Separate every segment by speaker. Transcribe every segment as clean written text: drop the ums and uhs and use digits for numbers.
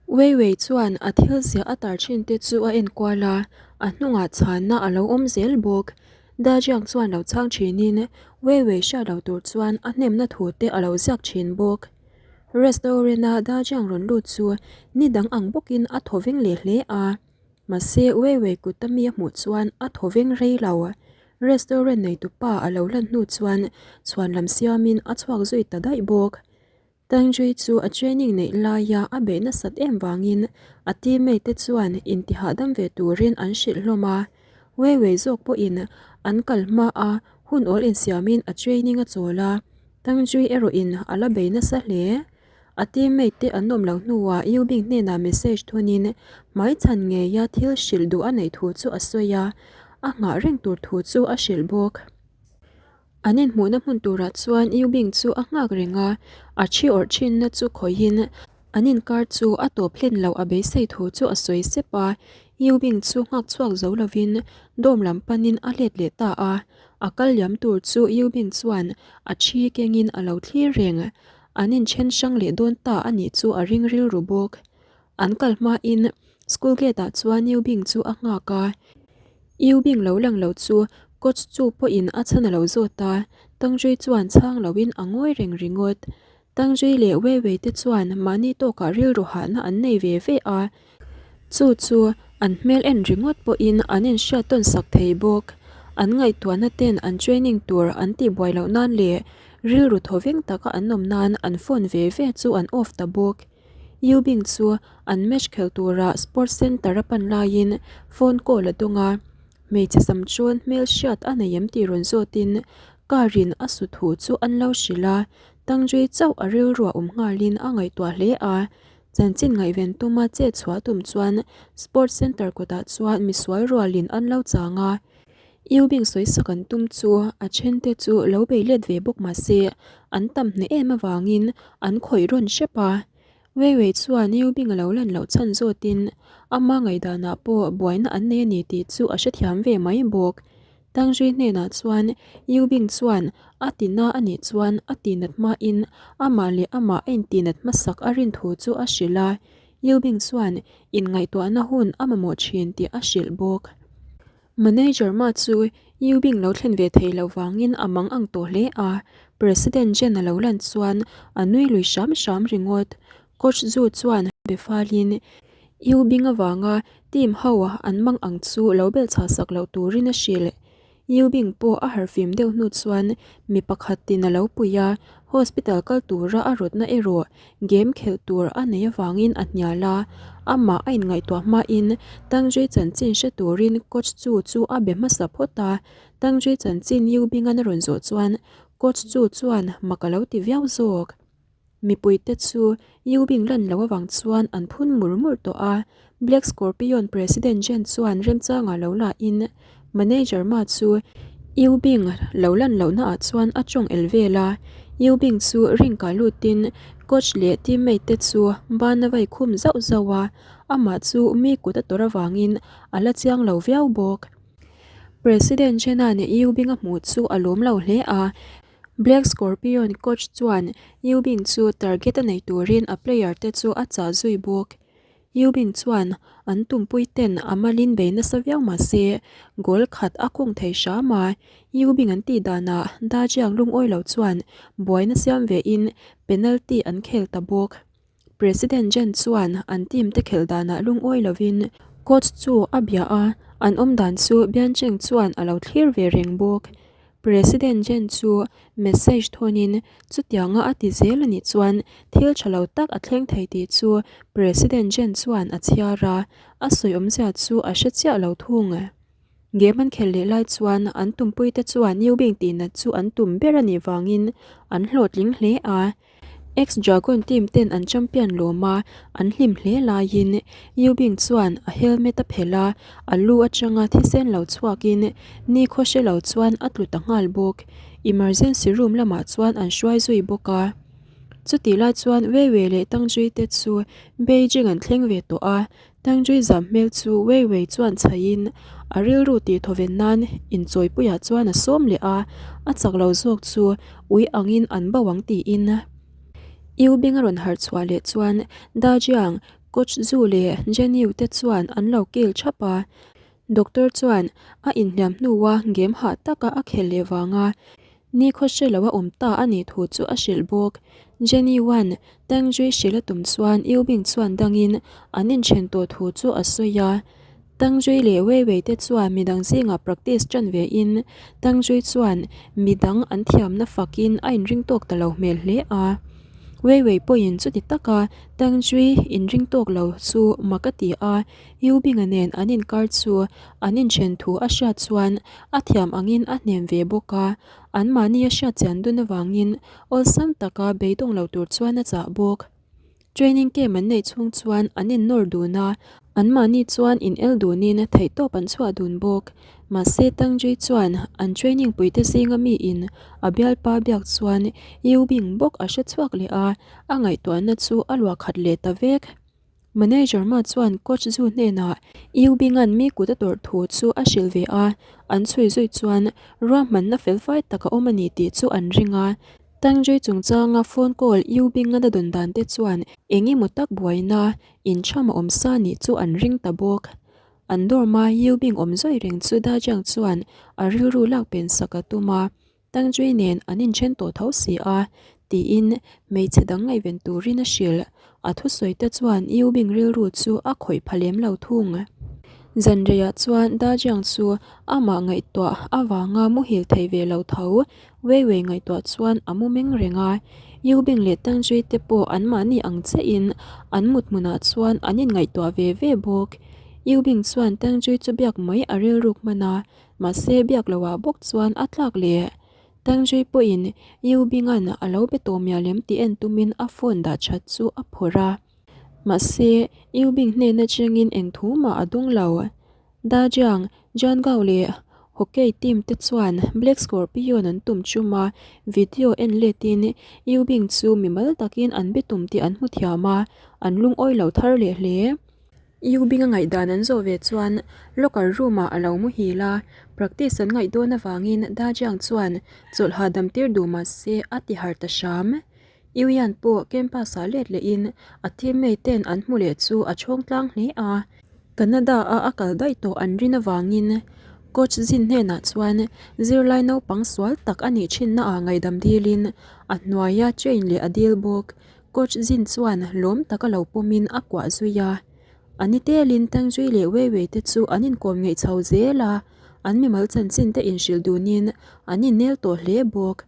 Speaker 1: Wei Wei chuan a thil ziah a tar thin te chu a en kual a, a hnungah chhanna a lo awm zel bawk. Dajiang chuan lo chhang thinin Wei Wei hriat lo tur chuan a hnemna thu te a lo ziak thin bawk. Restaurant-a Dajiang rawn lut chu ni dang ang bawkin a thaw veng leh hle a. Mahse Wei Wei kut a mi a hmuh chuan a thaw veng rei lo. Restaurant neitupa a lo lan hnu chuan chhuanlam siamin a chhuak zui ta daih bawk. Tangjui chu a training neih laia a beih nasat em vangin a teammate te chuan intihahdam ve turin an hrilh hlawm a. Wei Wei zawk pawhin an kal hma a hun awl insiamin a training a chawl a, Tangjui erawhin a la bei nasa hle. A teammate te an awm loh hnuah Yu Bing hnenah message thunin hmaichhan ngeia thil hrilh duh a neih thu chu a sawi a, a nghah reng tur thu chu a hrilh bawk. An inhmuhna hmun turah chuan Yu Bing chu a nghak reng a, a thi awrh thinna chu khawihin an inkar chu a tawp hlen loh a beisei thu chu a sawi sep a. Yu Bing chu nghak chhuak zo lovin dawm lam panin a let leh ta a, a kal liam tur chu Yu Bing chuan a thi kengin a lo thlir reng. An inthen hrang leh dawn ta a nih chu a ring rilru bawk. An kal hmain school gate ah chuan Yu Bing chu a nghak a, Yu Bing lo lang lo chu coach chu pawhin a chhan a lo zawt a, Tang Zui chuan chhang loin a ngawi reng ringawt. Tang Zui leh Wei Wei te chuan mahni tawkah rilru hahna an nei ve ve a, chu chu an hmel en ringawt pawhin an inhriat tawn sak thei bawk. An ngaihtuahna ten an training tur an tihbuai loh nan leh rilru thawveng taka an awm nan an phone ve ve chu an off ta bawk. Yu Bing chu an match khel tura sports centre a pan laiin phone call a dawng a, hmeichhe sam chuan hmel hriat a nei em tih rawn zawtin car in a su thu chu an lo hrilh a, Tangjui chauh a rilruah awm nghalin a ngaihtuah hle a, chanchin ngaihven tuma chet chhuah tum chuan sports centre kawtah chuan misual rualin an lo chang a, Yu Bing sawisak an tum chu a thente chu lo bei let ve bawk mah se an tam hneh em avangin an khawih rawn hrep a. Wei Wei chuan Yu Bing a lo lan loh chhan zawtin ama ngaihdanah pawh buaina an nei a ni tih chu a hrethiam ve mai bawk. Tang Zui hnenah chuan Yu Bing chuan a tina a nih chuan a tihnat hmain amah leh amah a intihnat hmasak a rin thu chu a hrilh a. Yu Bing chuan inngaihtuahna hun a mamawh thin tih a hrilh bawk. Manager mah chu Yu Bing lo thlen ve thei loh vangin a mang ang tawh hle a, President Jen a lo lan chuan a nui lui hram hram ringawt. Coach Zhu chuan be falin Yu Bing avanga team ho an mang ang chu lo belhchhah sak loh turin a hrilh. Yu Bing pawh a harhfim deuh hnu chuan mi pakhatin a lo pui a, hospital kal tura a rawtna erawh Game khelh tur a nei avangin a hnial a, amah a inngaihtuah hmain Tangjui chanchin hre turin coach chu chu a be hmasa phawt a, Tangjui chanchin Yu Bing-an a rawn zawh chuan coach chu chuan mak a lo ti viau zawk. Mipuite chu Yu Bing lan loh avang chuan an phun mur mur tawh a, Black Scorpion President Jen chuan remchangah lo lahin Manager Ma chu Yu Bing lo lan lohnaah chuan a tawng el vel a, Yu Bing chu ring kah lutin coach leh teammate te chu ban a vai khum zauh zauh a, amah chu mi kut a tawrh avangin a la chiang lo viau bawk. President Jen-a'n Yu Bing a hmuh chu a lawm lo hle a, Black Scorpion coach chuan Yu Bing chu target a nei turin a player te chu a chah zui bawk. Yu Bing chuan an tumpui ten a malin bei nasa viau mah se, goal khat a khung thei hram a. Yu Bing an tih danah Da Jiang lungawi lo chuan buaina siam ve in penalty an khel ta bawk. President Jen chuan an team te khelh danah lungawi lovin coach chu a bia a, an awm dan chu Bian Cheng chuan a lo thlir ve reng bawk. President Jen chu message thawnin chutianga a ti zel a nih chuan thil tha lo tak a thleng thei tih chu President Jen chuan a chhiar a, a sawi awmzia chu a hre chiah lo thung. Game an khelh leh lai chuan an tumpuite chuan New Bing tihnat chu an tum ber a nih vangin an hlawhtling hle a. Ex-Dragon team ten an champion lawm a, an hlim hle laiin Yu Bing chuan a helmet a phelh a, a lu atanga thisen lo chhuakin ni khaw hre lo chuan a tlu ta nghal bawk. Emergency room lamah chuan an hruai zui bawk a. Chutih lai chuan Wei Wei leh Tang Jui te chu Beijing an thleng ve tawh a, Tangjui zam hmel chu Wei Wei chuan chhaihin a rilru tih thawven nan inchawipuiah chuan a sawm leh a, a chak lo zawk chu ui angin an bo ang tiin. Yu Bing a rawn harh chhuah leh chuan Da Jiang. Coach Zhu leh Jenny te chuan an lo kil thap a, Doctor chuan a inhliam hnua game hah taka a khelh leh vanga nikhaw hre lo a awm ta a nih thu chu a hrilh bawk. Jenny Wan Tang Jui hrilh a tum chuan Yu Bing chuan dangin an inthen tawh thu chu a sawi a. Tang Jui leh Wei Wei te chuan midang zingah practice tan ve in Tang Jui chuan midang an thiamna fakin a inring tawk ta lo hmel hle a. Wei Wei pawhin chuti taka Tang Jui inring tawk lo chu mak a ti a, Yu Binga nen an inkar chu an inthen thu a hriat chuan a thiam angin a hnem ve bawk a, anmahni a hriat chian dun avangin awlsam taka beidawng lo tur chuan a chah bawk. Training camp an neih chhung chuan an innawr dun a, anmahni chuan in el dunin theihtawp an chhuah dun bawk. Mahse Tangjui chuan an training puite zinga miin a bialpa biak chuan Yu Bing bawk a hre chhuak leh a, a ngaihtuahna chu a luah khat leh ta vek. Manager Ma chuan coach Zhu hnenah Yu Binga'n mi kut a tawrh thu chu a hrilh ve a, an chhui zui chuan ruahmanna felfai tak a awm a ni tih chu an ring a. Tang Jui chungchanga phone call Yu Binga'n a dawn dan te chuan eng emaw tak buaina inchham a awm sa nih chu an ring ta bawk. An dorm a Yu Bing awm zawi reng chu Da Jiang chuan a rilru lak pen sak a tum a. Tangzui nen an inthen tawh tho si a, tiin hmeichhe dang ngaihven turin a hrilh. A thusawi te chuan Yu Bing rilru chu a khawih pha lem lo thung. Zanreiah chuan Da Jiang chu amah ngaihtuah avanga muhil thei ve lo tho. Wei Wei ngaihtuah chuan a mu meng reng a. Yu Bing leh Tangzui te pawh anmahni ang chiahin an mut hmunah chuan an inngaihtuah ve ve bawk. Yu Bing chuan Tangzui chu biak mai a rilruk hman a, Mahse biak loh ah bawk chuan a tlak leh. Tangjui pawhin Yu Binga'n a lo be tawh mial em tih en tumin a phone dah that chu a phawrh a. Mahse Yu Bing hnen atangin eng thu mah a dung lo. Da Jiang, Jian Gao leh Hockey team te chuan Black Scorpion an tum chum a, video en letin Yu Bing chu mimal takin an be tum tih an hmu thiam a, an lungawi lo thar leh hle. U Binga ngaihdan an zawh ve chuan locker room ah a lo muhil a, practice an ngaih dawn avangin Da Jiang chuan chawlh hahdam tir duh mah se a ti harh ta hram. U Yan pawh campus ah let lehin a teammate ten an hmu leh chu a chhawng tlang hle a, Canada a a kal daih tawh an rin avangin coach Jin hnenah chuan zirlai naupang sual tak a nih thinna ah ngaihdam dilin a hnuaia train leh a dil bawk. Coach Jin chuan lawm taka lo pawmin a kuah zui a. A ni telin Tangzui leh Wei Wei te chu an inkawm ngeih chho zel a, an mimal chanchin te inhrilh dunin an innel tawh hle bawk.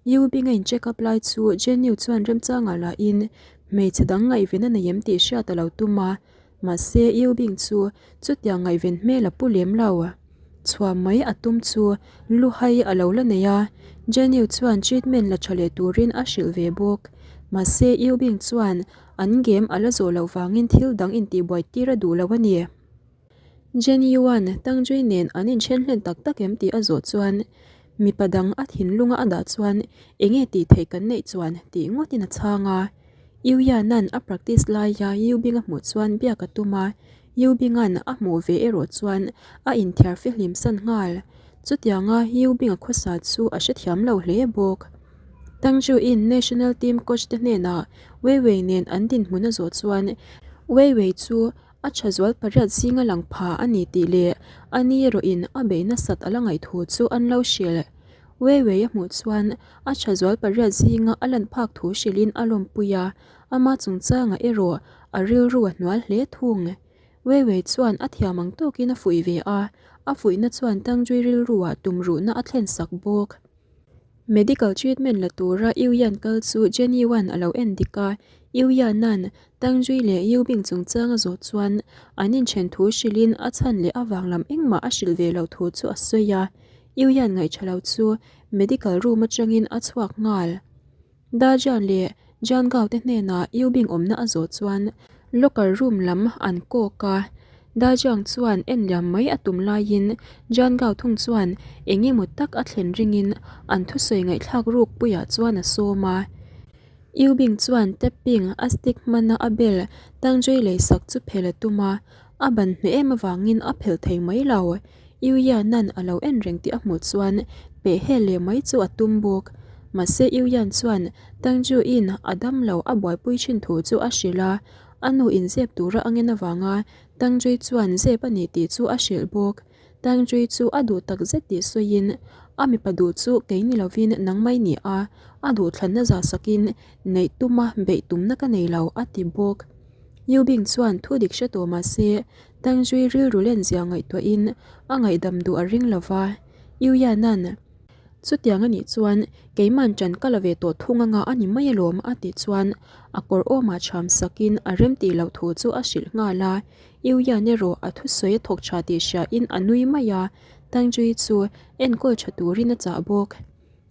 Speaker 1: Yu Bing a in check up lai chu Jenny chuan remchangah lahin hmeichhe dang ngaihven a nei em tih hriat a lo tum a, Mahse, Yu Bing chu chutiang ngaihven hmel a pu lem lo. Chhuah mai a tum chu luhai a lo la nei a, Jenny chuan treatment la tha leh turin a hrilh ve bawk. Mahse, Yu Bing chuan an game a la zawh loh vangin thil dang intihbuai tir a duh lo a ni. Jenny Yuan Tang Jui nen an inthen hlen tak tak em tih a zawh chuan mipa dang a thinlunga a dah chuan enge tih theih kan neih chuan tih ngawtin a chhang a. Yu Yan-a'n a practice laia Yu Bing-a hmuh chuan biak a tum a, Yu Bing-a'n a hmuh ve erawh chuan a inthiar fihlim san nghal. Chutianga Yu Bing-a khawsa chu a hrethiam lo hle bawk. Tang Ju-in national team coach te hnenah Wei Wei nen an dinhmun a zawh chuan Wei Wei chu a tha zual pariat zinga lang pha a ni tih leh a ni erawhin a beih nasat a la ngaih thu chu an lo hrilh. Wei Wei a hmuh chuan a tha zual pariat zinga a lan phak thu hrilhin a lawmpui a, ama chungchangah erawh a rilru a hnual hle thung. Wei Wei chuan a thiam ang tawkin a fuih ve a, a fuihna chuan Tangjui rilruah tumruhna a thlen sak bawk. Medical treatment la tura Yu Yan kal chu Jenny Wan a lo en dik a, Yu Yan-a'n Tang Jui leh Yu Bing chungchang a zawh chuan an inthen thu hrilhin a chhan leh avang lam engmah a hrilh ve loh thu chu a sawi a, Yu Yan ngaihṭha lo chu medical room atangin a chhuak nghal. Da Jian leh Jian Gao te hnenah Yu Bing awmna a zawh chuan locker room lam an kawk a. Da Jiang chuan en liam mai a tum laiin Jian Gao thung chuan eng emaw tak a thlen ringin an thusawi ngaihthlak ruk puiah chuan a sawm a. Yu Bing chuan tapping a stick hmana a bel Tang Jui lei sak chu phel a tum a, A ban hmeh em avangin a phelh thei mai lo. Yu Yan-a'n a lo en reng tih a hmuh chuan peh hel leh mai chu a tum bawk. Mahse Yu Yan chuan Tang Ju-in a dam lo a buaipui thin thu chu a hrilh a. A nu in zep tura a ngen avanga Tang Jui chuan zep a ni tih chu a hrilh bawk. Tang Jui chu a duh tak zet tih sawiin, A mipa duh chu kei ni lovin nang mai ni a, a duhthlanna zah sakin neih tuma beih tumna ka nei lo, a ti bawk. Yu Bing chuan thu dik hre tawh mah se, Tang Jui rilru lenzia ngaihtuahin a ngaihdam duh a ring lova. Yu Yanan. Chutiang a nih chuan keiman ṭan ka la ve tawh thung anga a ni mai alawm a tih chuan a kawr awmah chham sakin a rem tih loh thu chu a hrilh nghal a. Yu Yan erawh a thusawi a thawk ṭha tih hriain a nui mai a, Tang Jui chu enkawl ṭha turin a chah bawk.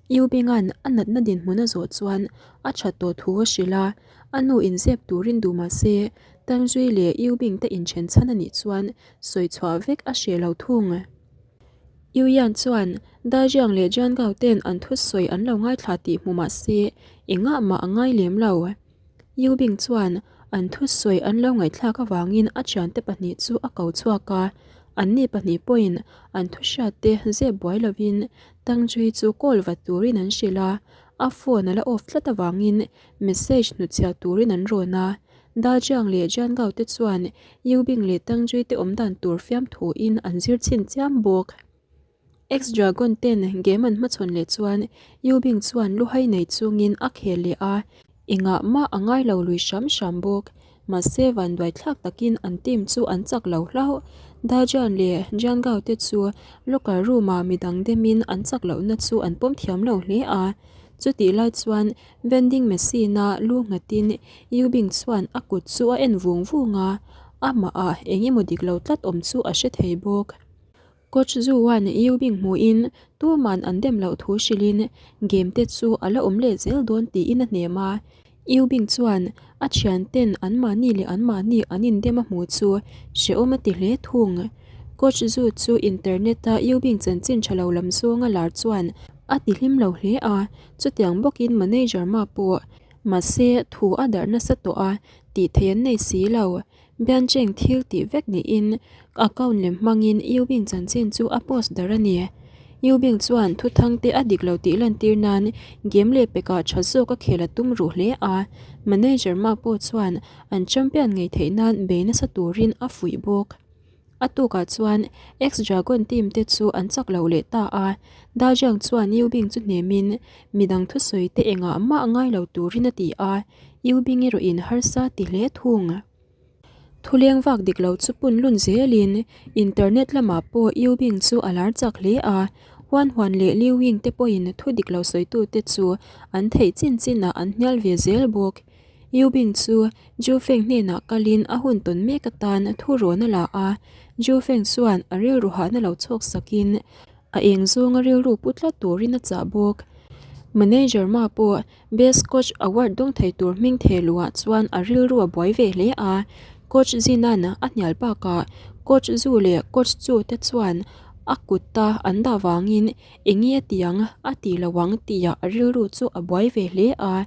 Speaker 1: Yu Binga'n a natna dinhmun a zawh chuan a ṭhat tawh thu a hrilh a, a nu inzep turin duh mah se Tang Jui leh Yu Bing te inṭhen chhan a nih chuan sawi chhuah vek a hreh lo thung. Yu Yan chuan Dajiang leh Jian Gao ten an thusawi an lo ngaithla tih hmu mah se engah mah a ngai lem lo. Yu Bing chuan an thusawi an lo ngaihthlak avangin a thiante pahnih chu a ko chhuak a, anni pahnih pawhin an thuhriatte zep buai lovin Tang Jui chu call vat turin an hrilh a, a phone a la off tlat avangin message hnutchhiah turin an rawn a. Dajiang leh Jian Gao te chuan Yu Bing leh Tang Jui te awm dan tur fiamthuin an zir chhin chiam bawk. Ex-Dragon ten game an hmachhawn leh chuan Yu Bing chuan luhai nei chungin a khel leh a, engah mah a ngai lo lui hram hram bawk. Mahse vanduai thlak takin an team chu an chak lo hlauh. Dajian leh Jian Gao te chu locker room ah midang demin an chak lohna chu an pawm thiam lo hle a. Chutih lai chuan Vending machine-a lu nghatin Yu Bing chuan a kut chu a en vung vung a, amahah eng emaw dik lo tlat awm chu a hre thei bawk. Coach Zhu-a'n Yu Bing hmuhin tuman an dem loh thu hrilhin game te chu a la awm leh zel dawn tiin a hnem a. Yu Bing chuan a thianten anmahni leh anmahni an indem a hmuh chu hrehawm a ti hle thung. Coach Zhu chu internet-a Yu Bing chanchin tha lo lam zawnga lar chuan a ti hlim lo hle a, Chutiang bawkin manager mah pawh mahse thu a darh nasa tawh a, tih theih an nei si lo. Biancheng thil tih vek niin account lem hmangin Yubing chanchin chu a post darh a ni. Yubing chuan thuthang te a dik lo tih lantir nan game leh pekah tha zawk a khel a tum ruh hle a, manager mah pawh chuan an champion ngei theih nan bei nasa turin a fuih bawk. A tukah chuan Ex-Dragon team te chu an chak lo leh ta a, Da Jiang chuan Yu Bing chu hnemin midang thusawi te engah mah ngai lo turin a ti a, Yu Bing erawhin harsa ti hle thung. Thuleng vak dik lo chu pun lun zelin internet lamah pawh Yu Bing chu a lar chak hle a, Huan Huan leh Liu Ying te pawhin thu dik lo sawitute chu an theih chin chinah an hnial ve zel bawk. Yu Bing chu Zhu Feng hnenah kalin a hun tawn mek atan thu rawn a la a, Zhu Feng chuan a rilru hahna lo chhawk sakin a eng zawnga rilru pu tlat turin a chah bawk. Manager Ma pawh Best Coach Award dawng thei tur hming theh luhah chuan a rilru a buai ve hle a, Coach Zinan a hnial bakah Coach Zhu leh Coach Chu te chuan a kut a an dah vangin enge a ti ang a ti lo ang tihah a rilru chu a buai ve hle a.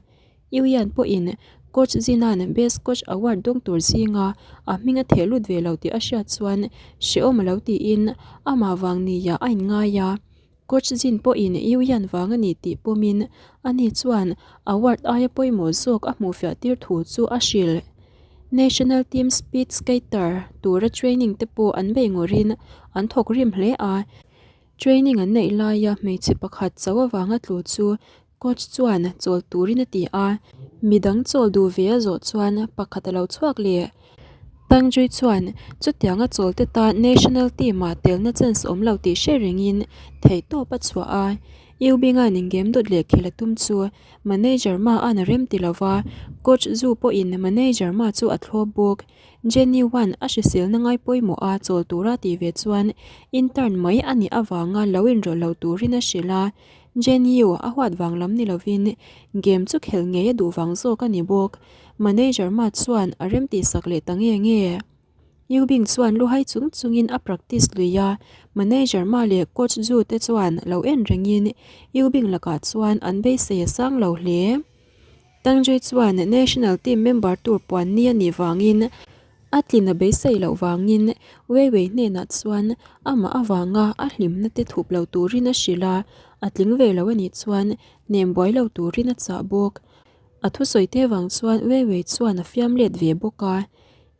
Speaker 1: Yuyan pawhin Coach Zinan Best Coach Award dawng tur zinga a hming a theh lut ve lo tih a hriat chuan hrehawm a lo tiin amah vang nia a inngai a. Coach Zin pawhin Yuyan vang a ni tih pawmin ani chuan award aia pawimawh zawk a hmuhfiah tir thu chu a hrilh. National Team Speed Skater tura training te pawh an bei ngawrhin an thawk rim hle a. Training an neih laia hmeichhe pakhat chauh avanga tlu chu Coach chuan chawl turin a ti a, midang chawl duh ve a zawh chuan pakhat a lo chhuak leh. Tang Jui chuan chutianga chawl te tan national team ah telna chance awm lo tih hre rengin theihtawp a chhuah a. Yu Binga'n game dawt leh khel a tum chu manager Ma an a rem ti lova, coach Zhu pawhin manager Ma chu a thlawp bawk. Jenny Wan a hriselna ngai pawimawh a chawl tura tih ve chuan intern mai a nih avanga lo inrawlh lo turin a hrilh a. Jenny U a huat vang lam ni lovin game chu khelh ngei a duh vang zawk a ni bawk. Manager Ma chuan a rem tihsak leh ta nge nge. Yu Bing chuan luhai chung chungin a practice lui a, Manager Ma leh Coach Zhu te chuan lo en rengin Yu Bing lakah chuan an beisei a sang lo hle. Tang Jui chuan National Team member tur puan ni a nih vangin a tlin a beisei loh vangin Wei Wei hnenah chuan amah avanga a hlimna te thup lo turin a hrilh a, a tling ve lo a nih chuan hnem buai lo turin a chah bawk. A thusawi te vang chuan Wei Wei chuan a fiam let ve bawk a.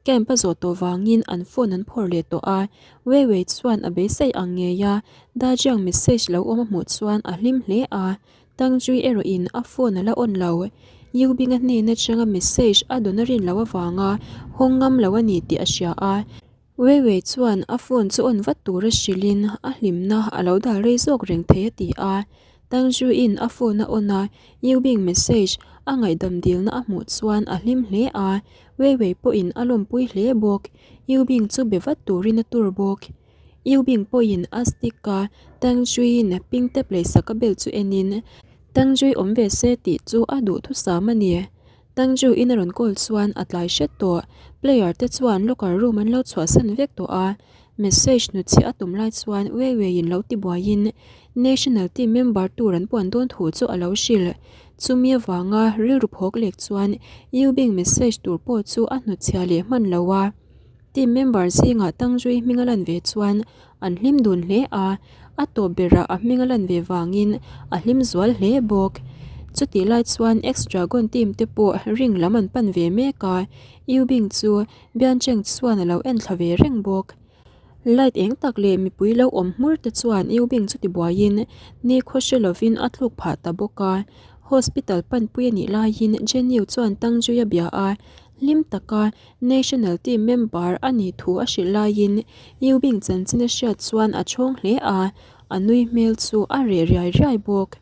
Speaker 1: Camp a zawh tawh vangin an phone an phawrh leh tawh a, Wei Wei chuan a beisei ang ngei a, Dajiang message lo awm a hmuh chuan a hlim hle a, Tang Jui erawhin a phone a la on lo. Yu Bing-a hnen atanga message a dawn a rin loh avanga hawng ngam lo a ni tih a hria a, Wei Wei chuan a phone chu on vat tura hrilhin a hlimna a lo dal rei zawk reng thei a ti a. Tang Zhuin a phone a on a, Yu Bing message a ngaihdam dilna a hmuh chuan a hlim hle a, Wei Wei pawhin a lawmpui hle bawk. Yu Bing chu be vat turin a tur bawk. Yu Bing pawhin a stick a Tang Zhuin ping tep leisak a bel chu enin Tang Zhui awm ve se tih chu a duhthusam a ni. Tang Ju in a rawn call chuan a tlai hret tawh. Player te chuan locker room an lo chhuahsan vek tawh a. Message hnutchhiah a tum lai chuan Wei Wei in lo ti buaiin National team member tur an puan dawn thu chu a lo hrilh. Chumi avanga rilru phawk lek chuan Yu Bing message tur pawh chu a hnutchhiah leh hman lo a. Team member zingah Tang Zui hming a lan ve chuan an hlim dun hle a, a tawp berah a hming a lan ve vangin a hlim zual hle bawk. Chutih lai chuan Ex-Dragon team te pawh ring lam an pan ve mek a, Yu Bing chu Bian Cheng chuan a lo en thla ve reng bawk. Light eng tak leh mipui lo awm hmur te chuan Yu Bing chu tibuaiin ni khaw hre lovin a tluk phah ta bawk a. Hospital panpui a nih laiin Jenny chuan Tang Zui a bia a, hlim taka National team member a nih thu a hrilh laiin Yu Bing chanchin a hriat chuan a chhawng hle a, a nui hmel chu a reh riai riai bawk.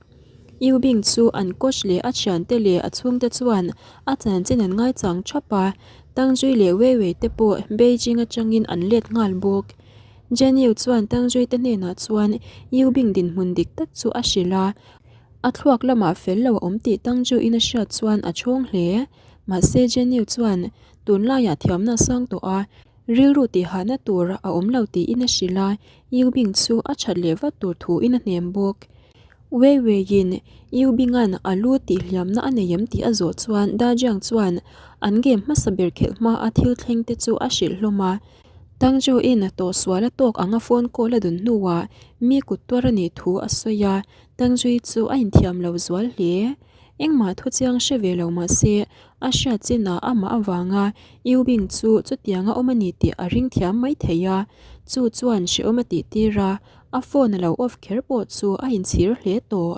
Speaker 1: Yu Bing chu an coach leh a thiante leh a chhungte chuan a chanchin an ngaichang thap a, Tang Zui leh Wei Wei te pawh Beijing atangin an let nghal bawk. Jen Yu chuan Tang Zui te hnenah chuan Yu Bing dinhmun dik tak chu a hrilh a, a thluak lamah fel lo a awm tih Tang Zui-in a hriat chuan a chhawng hle. Mahse Jenny chuan tunlaiah thiamna a sang tawh a, rilru tihhahna tur a awm lo tiin a hrilh a, Yu Bing chu a that leh vat tur thuin a hnem bawk. Wei Weiin Yu Bing-a'n a lu tihhliamna a nei em tih a zawh chuan Da Jiang chuan an game hmasa ber khelh hmaa thil thleng te chu a hrilh hlawm a. Tang Zhu-in tawhsual a tawk anga phone call a dun hnuah mi kut tuar a nih thu a sawi a, Tang Zhui chu a inthiam lo zual hle. Engmah thu chiang hre ve lo mah se, a hriat chinah amah avanga Yu Bing chu chutianga awm a ni tih a ring thiam mai thei a, chu chuan hrehawm a tih tir a, a phone a lo off kher pawh chu a inchhir hle tawh.